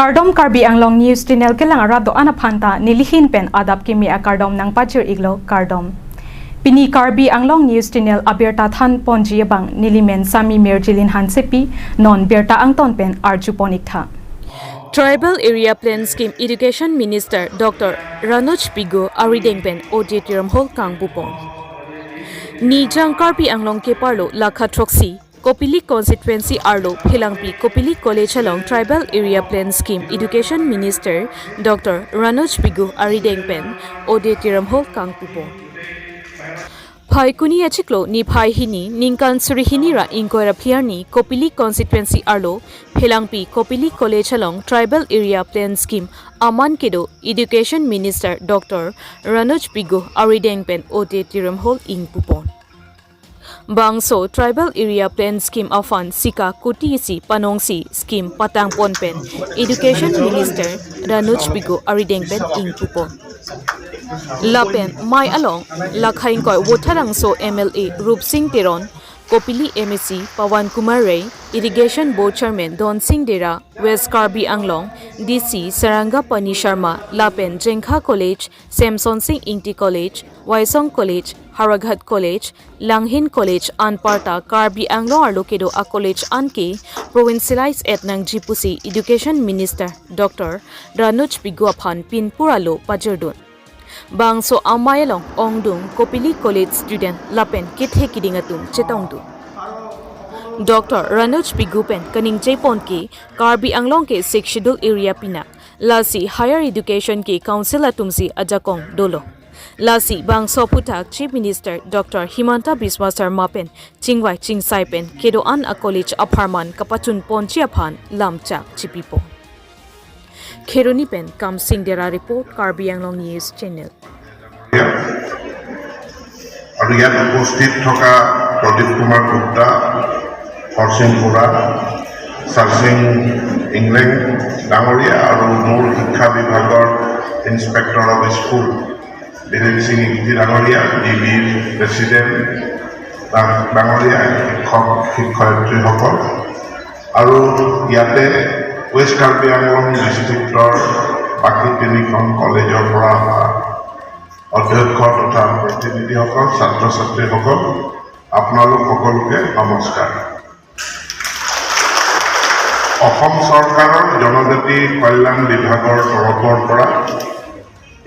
Kardom Karbi Anglong News Channel kelang arado anaphanta nilihin pen adap kimi a kardom nang pachir iglo kardom. Pini Karbi Anglong News Channel abirta than ponji bang nilimen sami merjilin hansepi non birta angton pen arju ponik tha. Tribal Area Plan Scheme Education Minister Dr. Ranoj Pigo Aridengpen Auditorium Hall Kangbupon. Nijang Karbi Anglong Keparlo Lakha Troxy Kopili Constituency Arlo Philangpi Kopili College along Tribal Area Plan Scheme Education Minister Dr. Ranoj Pigo Aridengpen Auditorium Hall Kangbupon. Phaikuni achiklo ni phaihini ningkan surihini ra inkoira phliarni Kopili Constituency arlo Phelangpi Kopili College along Tribal Area Plan Scheme Aman Kedo Education Minister Dr. Ranoj Pigo Aridengpen Auditorium Hall ing Pupon. Bangso Tribal Area Plan Scheme afan Sika Kuti si Panongsi Scheme Patang Ponpen Education Minister Ranoj Pigo Aridengpen ing Pupon. Lapen Mai along Lakhaing koi Wotharangso MLA Rup Singh Teron, Kopili MSc Pawan Kumar Ray, Irrigation Board Chairman Don Singh Dera, West Karbi Anglong, DC Saranga Pani Sharma, Lapen Jengkha College, Samson Singh Ingti College, Waisong College, Haraghat College, Langhin College, Anparta, Karbi Anglong Arlo a college anke, provincialized at Nang Jipusi Education Minister Dr. Ranoj Pigo aphan Pinpuralo Pajerdun. Bangso amayalong ongdung Kopili College student lapen kithe kidingatum chetongdu. Dr. Ranoj Pigupen kaning jepon ke Karbi Anglong ke Six Schedule Area pina lasi Higher Education ke Council atumsi ajakong dolo. Lasi Bangso Putak Chief Minister Dr. Himanta Biswa Sarma pen chingwai chingsai pen kedo an a college apharman kapachun ponchi aphan lamcha chipipo. Kheroni pen Kam Singh Dera report Karbi Anglong News Channel. আৰু ইয়াত উপস্থিত থকা প্ৰদীপ কুমাৰ গুপ্তা, হৰসিং বৰা, চাৰসিং ইংলেং ডাঙৰীয়া আৰু মোৰ শিক্ষা বিভাগৰ inspector of school Biren Singh Ingti ডাঙৰীয়া, ডি বিৰ প্ৰেচিডেণ্ট ডাঙৰীয়া, শিক্ষক শিক্ষয়িত্ৰীসকল আৰু ইয়াতে ৱেষ্ট কাৰ্বি আংলং ডিষ্ট্ৰিক্টৰ বাকী তিনিখন কলেজৰ পৰা অহা অধ্যক্ষ তথা প্ৰতিনিধিসকল, ছাত্ৰ ছাত্ৰীসকল, আপোনালোক সকলোকে নমস্কাৰ। অসম চৰকাৰৰ জনজাতি কল্যাণ বিভাগৰ তৰফৰ পৰা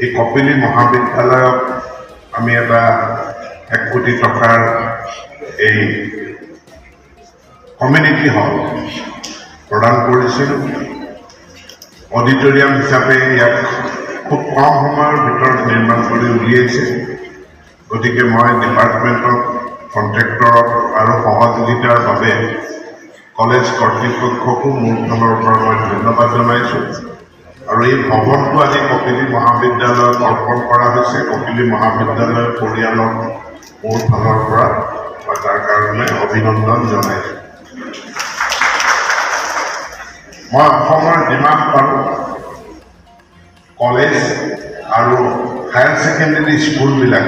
এই কপিলী মহাবিদ্যালয়ক আমি এটা 1 কোটি টকাৰ এই কমিউনিটি হল প্ৰদান কৰিছিলোঁ। অডিটৰিয়াম হিচাপে ইয়াক খুব কম সময়ৰ ভিতৰত নিৰ্মাণ কৰি উলিয়াইছে। গতিকে মই ডিপাৰ্টমেণ্টক, কণ্ট্ৰেক্টৰক আৰু সহযোগিতাৰ বাবে কলেজ কৰ্তৃপক্ষকো মোৰ ফালৰ পৰা মই ধন্যবাদ জনাইছোঁ। আৰু এই ভৱনটো আজি কপিলী মহাবিদ্যালয়ত অৰ্পণ কৰা হৈছে। কপিলী মহাবিদ্যালয়ৰ পৰিয়ালক মোৰ ফালৰ পৰা মই তাৰ কাৰণে অভিনন্দন জনাইছোঁ। মই অসমৰ যিমান পাৰোঁ কলেজ আৰু হায়াৰ ছেকেণ্ডেৰী স্কুলবিলাক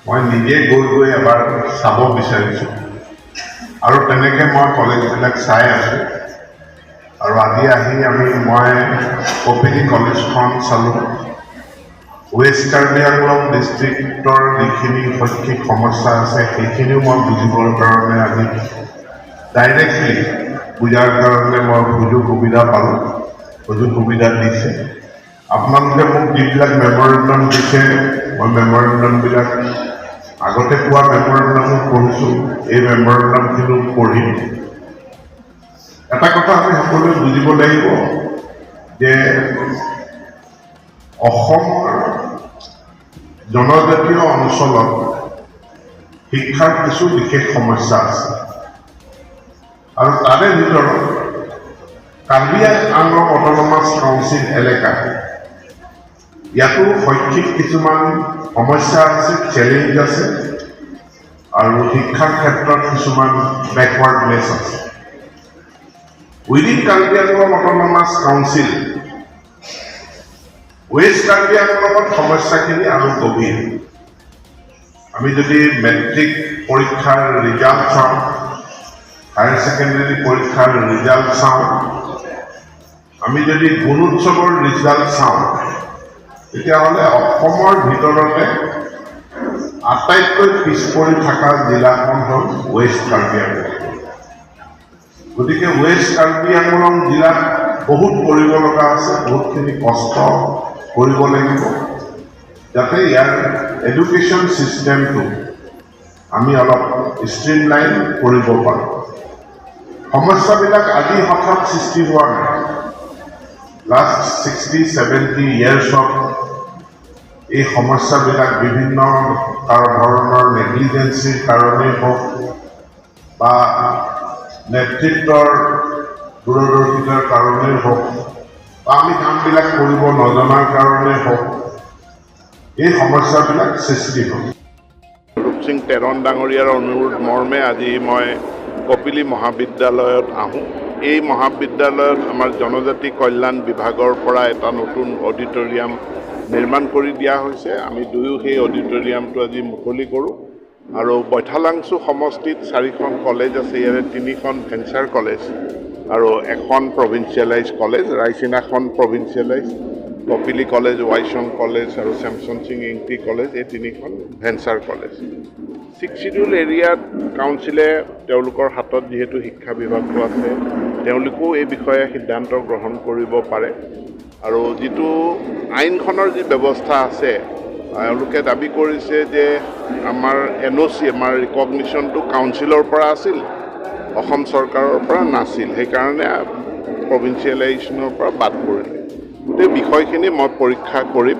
মই নিজে গৈ গৈ এবাৰ চাব বিচাৰিছোঁ আৰু তেনেকৈ মই কলেজবিলাক চাই আছোঁ। আৰু আজি আহি মই কপিলী কলেজখন চালোঁ। ৱেষ্ট কাৰ্বি আংলং ডিষ্ট্ৰিক্টৰ যিখিনি শৈক্ষিক সমস্যা আছে, সেইখিনিও মই বুজিবৰ কাৰণে, আজি ডাইৰেক্টলি বুজাৰ কাৰণে মই সুযোগ সুবিধা পালোঁ, সুযোগ সুবিধা দিছে। আপোনালোকে মোক যিবিলাক মেমৰেণ্ডাম দিছে, মই মেমৰেণ্ডামবিলাক, আগতে পোৱা মেমৰেণ্ডামো পঢ়িছোঁ, এই মেমৰেণ্ডামখিনিও পঢ়িম। এটা কথা আমি সকলোৱে বুজিব লাগিব যে অসমৰ জনজাতীয় অঞ্চলত শিক্ষাৰ কিছু বিশেষ সমস্যা আছে আৰু তাৰে ভিতৰত কাৰ্বি আংলং অট'নমাছ কাউন্সিল এলেকা, ইয়াতো শৈক্ষিক কিছুমান সমস্যা আছে, চেলেঞ্জ আছে আৰু শিক্ষাৰ ক্ষেত্ৰত কিছুমান বেকৱাৰ্ডনেছ আছে। Within Karbi Anglong Autonomous Council, west Karbi আংলঙত সমস্যাখিনি আৰু গভীৰ। আমি যদি মেট্ৰিক পৰীক্ষাৰ ৰিজাল্ট চাওঁ, হায়াৰ ছেকেণ্ডেৰী পৰীক্ষাৰ ৰিজাল্ট চাওঁ, আমি যদি গুণোৎসৱৰ ৰিজাল্ট চাওঁ, তেতিয়াহ'লে অসমৰ ভিতৰতে আটাইতকৈ পিছ পৰি থকা জিলাখন হ'ল ৱেষ্ট কাৰ্বি আংলং। গতিকে ৱেষ্ট কাৰ্বি আংলং জিলাত বহুত কৰিব লগা আছে, বহুতখিনি কষ্ট কৰিব লাগিব, যাতে ইয়াৰ এডুকেশ্যন ছিষ্টেমটো আমি অলপ ষ্ট্ৰীমলাইন কৰিব পাৰোঁ। সমস্যাবিলাক আজি হঠাৎ সৃষ্টি হোৱা নাই। লাষ্ট 60-70 ইয়েৰ্ছত এই সমস্যাবিলাক বিভিন্ন ধৰণৰ নেগলিজেঞ্চিৰ কাৰণেই হওক বা নেতৃত্বৰ দূৰদৰ্শিতাৰ কাৰণেই হওক বা আমি কামবিলাক কৰিব নজনাৰ কাৰণেই হওক, এই সমস্যাবিলাক সৃষ্টি হ'ল। ৰূপসিং টেৰণ ডাঙৰীয়াৰ অনুৰোধ মৰ্মে আজি মই কপিলী মহাবিদ্যালয়ত আহোঁ। এই মহাবিদ্যালয়ত আমাৰ জনজাতি কল্যাণ বিভাগৰ পৰা এটা নতুন অডিটৰিয়াম নিৰ্মাণ কৰি দিয়া হৈছে। আমি দুয়ো সেই অডিটৰিয়ামটো আজি মুকলি কৰোঁ। আৰু বৈঠালাংচু সমষ্টিত 4খন কলেজ আছে, ইয়াৰে 3খন ভেঞ্চাৰ কলেজ আৰু এখন প্ৰভিঞ্চিয়েলাইজ কলেজ, ৰাইচিনাখন প্ৰভিঞ্চিয়েলাইজ, কপিলী কলেজ, ৱাইচং কলেজ আৰু চেমচন সিং ইংটি কলেজ, এই 3খন ভেঞ্চাৰ কলেজ। 6 চিডিউল এৰিয়াত কাউন্সিলে তেওঁলোকৰ হাতত যিহেতু শিক্ষা বিভাগটো আছে, তেওঁলোকেও এই বিষয়ে সিদ্ধান্ত গ্ৰহণ কৰিব পাৰে। আৰু যিটো আইনখনৰ যি ব্যৱস্থা আছে, তেওঁলোকে দাবী কৰিছে যে আমাৰ NOC, আমাৰ ৰিকগনিশ্যনটো কাউন্সিলৰ পৰা আছিল, অসম চৰকাৰৰ পৰা নাছিল, সেইকাৰণে প্ৰভিঞ্চিয়েলাইজেশ্যনৰ পৰা বাদ পৰিলে। গোটেই বিষয়খিনি মই পৰীক্ষা কৰিম,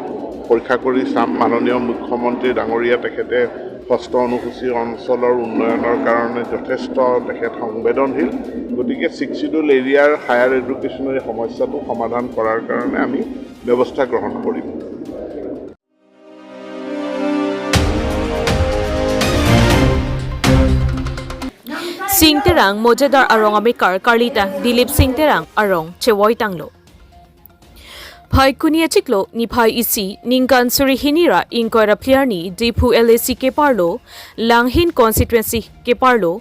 পৰীক্ষা কৰি চাম। মাননীয় মুখ্যমন্ত্ৰী ডাঙৰীয়া তেখেতে ষষ্ঠ অনুসূচী অঞ্চলৰ উন্নয়নৰ কাৰণে যথেষ্ট তেখেত সংবেদনশীল। গতিকে 6 চিডিউল এৰিয়াৰ হায়াৰ এডুকেশ্যনৰ সমস্যাটো সমাধান কৰাৰ কাৰণে আমি ব্যৱস্থা গ্ৰহণ কৰিম। Singh Terang Mojedar arong Amikar Karlita Dilip Singh Terang arong Chewoi Tanglo. Bhai kunia chiklo ni bhai isi ningkan suri hinira inkoira pliarni Diphu LAC ke parlo Langhin constituency ke parlo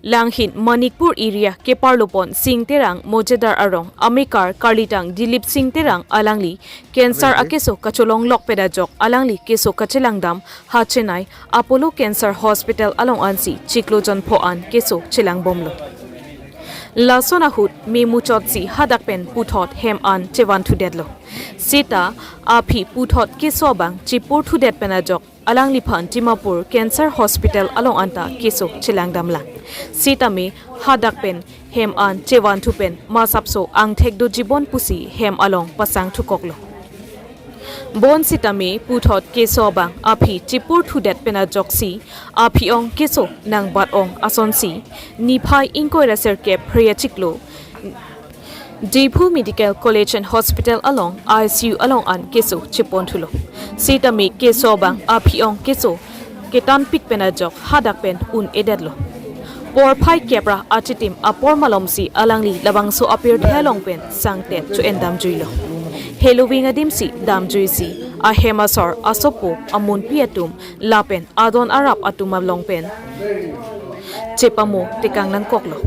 Langhin Manikpur area ke parlo pon Singh Terang Mojedar arong Amikar Karlitang Dilip Singh Terang alangli cancer akeso kacholong lok pedajok alangli keso kachelangdam ha Chennai Apollo Cancer Hospital along ansi chiklojon phoan keso chelang bomlo. Lasonahut me muchotsi hadakpen puthot hem an chewan thudetlo. Sita aphi puthot keso bang chipur thudet penajok alang liphan Dimapur Cancer Hospital along anta keso chelangdamla. Sita me hadakpen hem an chewan thupen masapso ang thekdo jibon pusi hem along pasang thukoklo. Bon sitame puthot keso bang aphi chipur thudet penajok si aphi ong keso nang bat ong ason si niphai inkoira serke phria chiklo Diphu Medical College and Hospital along ICU along an keso chipon thulo. Sitame keso bang aphi ong keso ketan pik penajok hadak pen un edetlo. Por phai kepra achitim apor malomsi alangli labangso apir thelong pen sangte chu endam juilo. Halloween adimsi damjuisi a hemasor asopo amun piatum lapen adon arap atuma longpen chepamo tekang nang koklo.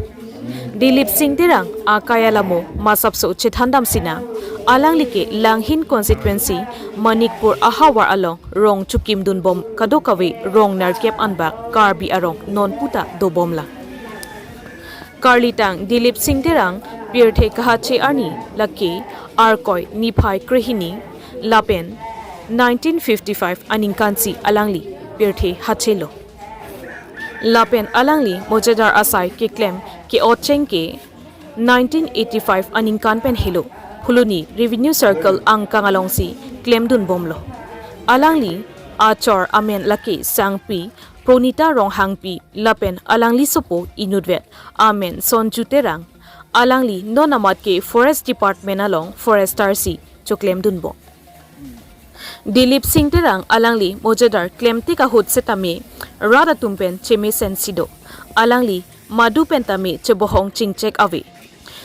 Dilip Singh Terang akayalamo masapso chethandam sina alanglike Langhin constituency Manikpur ahawar along rong chukim dun bom kadokawe rong narkep anbak karbi arong non puta do bomla. Karlitang Dilip Singh Terang pirthe kahache arni laki arkoi niphai krihini lapen 1955 aningkansi alangli pirthe hachelo. Lapen alangli mojedar asai ke claim ke ocheng ke 1985 aningkan pen helo Huluni revenue circle ang kangalongsi claim dun bomlo. Alangli achor amen laki sangpi Pronita Ronghangpi lapen alangli sopo inudvet amen sonju terang alangli nonamat ke forest department along forester si choklem dunbo. Dilip Singh Terang alangli mojedar claim tika hut setame rada tumpen cheme sensido alangli madu pentame chebohong chingchek ave.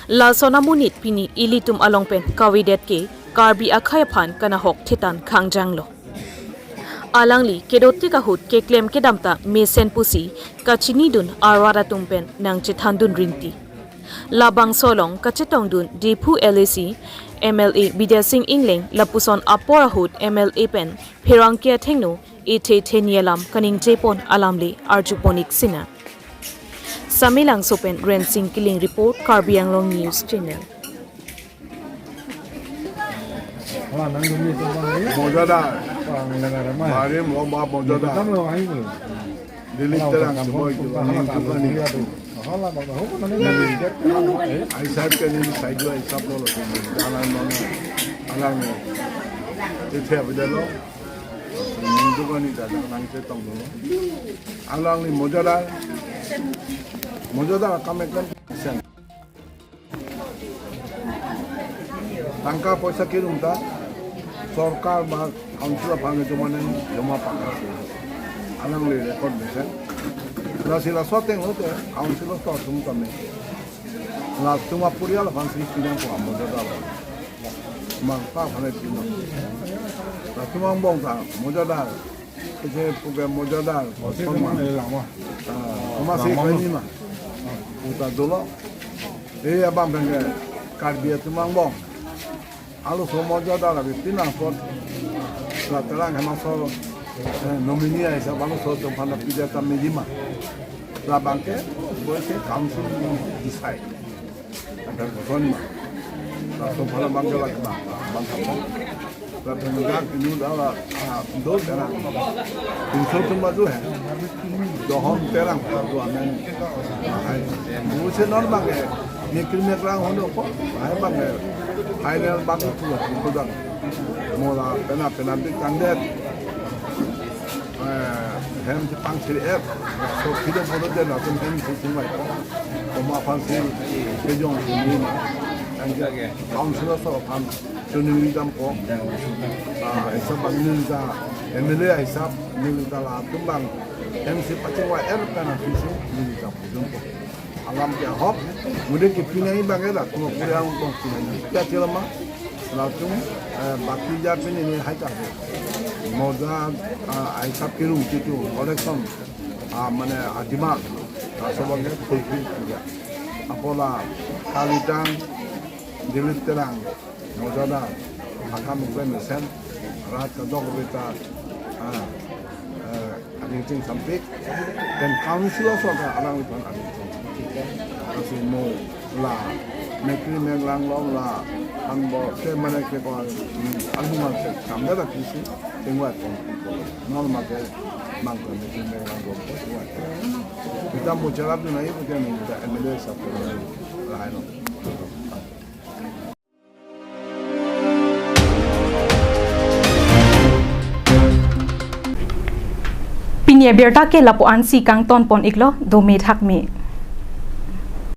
Lasona munit pini ilitum along pen kawidet ke karbi akhayaphan kanahok thitan khangjanglo. Alangli kedoti kahut ke claim ke damta mesen pusi kachini dun arwara tumpen nang chethandun rinti. Labang Solong Kachetong Dun Diphu LAC MLA Bidya Singh Ingleng Lapuson Aporahut MLA Pen Pherangkia Thengno Ethe Thenialam Kaning Jepon Alamle Arjuponik Sina. Samilang Sopen Ren Singh Killing Report, Karbi Anglong News Channel. টাকা পয়সা কিরম তা সরকার বা councillor ভাঙে জমা নেন জমা পাকা আনাংলি record দিয়েছেন রাশিলা সতেং হতে কাউন্সিলর তো তুমি কামে না তোমার পরিয়াল ফান্সি কিনা পোয়া মজাদা তোমার পা ফানে কিনা না তোমার বংশা মজাদার মজাদার তোমার সেই মা ওটা দোল এই আবার ভেঙে কার্বিয়া তোমার বং আলু মজাদার লাগে তিনাশত তেরাং হেমাচল নমিনি হিসাব আলু সব পিজা তা মিজিমা বাংকে বলছে কাউন্সিল ডিসাইড একটা ঘটনা সব Banke লাগবা final bang tu dah mola pena pena di kandet hem pang siri f so kita bodoh je lah tu hem sisi mai ko ma pang siri sejong ni ma councilor so pam chuni jam ko hisab bang ni ja MLA hisab ni ta la tumbang MC pacing wa er pena sisi ni ja pujung ko alam ke hop mude ke pinai bange la ko pura ko pinai kya chelama latung বাকি যা পিনি নি হাইতা মজা হিসাব কিরু কিছু collection মানে demand সবকে fulfil পূজা আপোলা কালিটাং দিলীপ তেরাং মজাদার ভাষা মুখে মেছেন রাত দগবিতা আদিং সাম্পিক দেন কাউন্সিলর সরকার আলাং আদিং মো লা মেকরি মেংলাং লং লা 한보 때문에 그거 알고만 감자다 기시 생활 normal 망고 মেকরি মেংলাং লং এটা মোচারাব নাই বুঝে এমএলএ সব রায়নো Pinia berta ke lapuan si kang ton pon iklo do me thak me.